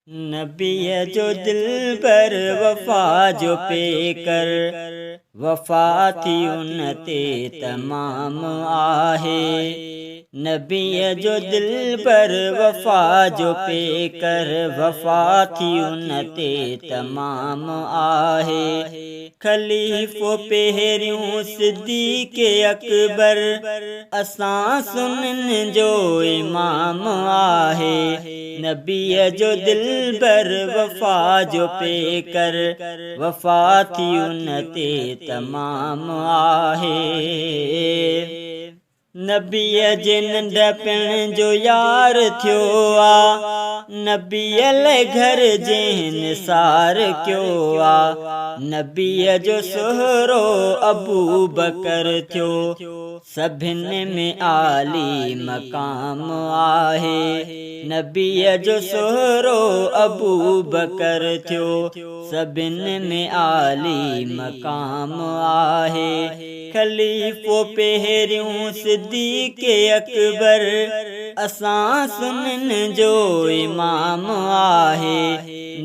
نبيء جو دلبر وفا جو پيڪر، وفا ٿي ان تي تمام آهي. نبيء جو دلبر وفا جو پيڪر، وفا ٿي ان تي تمام آهي. خليفو پهريون صديق اڪبر، اسان سنن جو امام آهي. نبيء جو دلبر وفا جو پيڪر، وفا ٿي ان تي تمام آهي. نبيء جي ننڍپڻ جو يار ٿيو آ، نبيء لئه گهر جنهن نثار ڪيو آ. نبيء جو سهرو ابوبڪر ٿيو، سڀن ۾ عالي مقام آهي. نبيء جو سهرو ابوبڪر ٿيو، سڀن ۾ عالي مقام آهي. خليفو پهريون صديق اڪبر، اسان سنن جو امام آهي.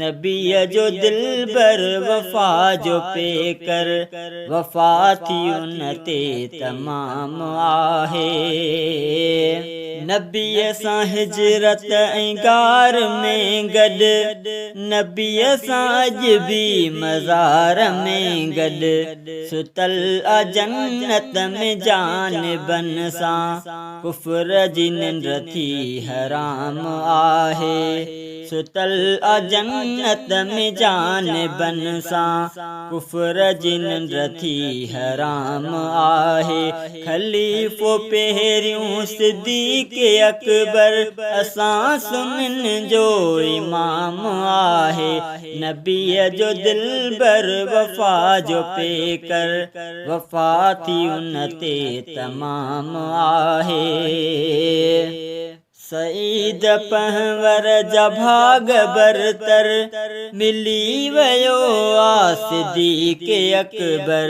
نبيء جو دلبر وفا جو پيڪر، وفا ٿي ان تي تمام آهي. نبيء سان هجرت ۽ غار ۾ گڏ، نبيء سان اڄ به مزار ۾ گڏ، ستل آ جنت ۾ جانبن سان، ڪفر جي ننڊ ٿي حرام آهي. ستل آ جنت ۾ جانبن سان، ڪفر جي ننڊ ٿي حرام آهي. خليفو پهريون صديق اڪبر، اسان سنن جو امام آهي. نبيء جو دلبر وفا جو پيڪر، وفا ٿي ان تي تمام آهي. سعيد پنهور جا ڀاڳ برتر، ملي ويو آ صديق اڪبر.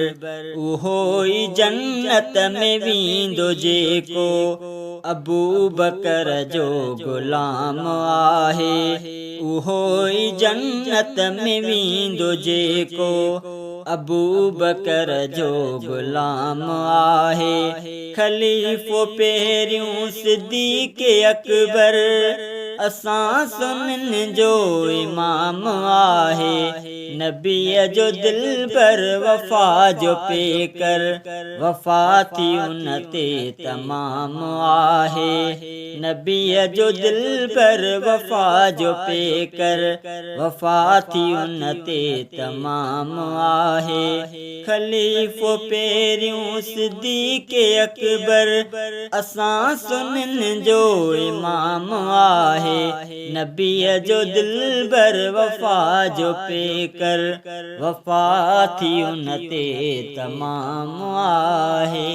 اهو ئي جنت ۾ ويندو جيڪو ابوبڪر جو غلام آهي. اهو ئي جنت ۾ ويندو جيڪو ابوبڪر جو غلام آهي. خليفو پهريون صديق اڪبر، اسان سنن جو امام آهي. نبيء جو دلبر وفا جو پيڪر، وفا ٿي ان تي تمام آهي. نبيء جو دلبر وفا جو پيڪر، وفا ٿي ان تي تمام آهي. خليفو پهريون صديق اڪبر، اسان سنن جو امام آهي. نبيء جو دلبر وفا جو پيڪر، وفا ٿي ان تي تمام آهي.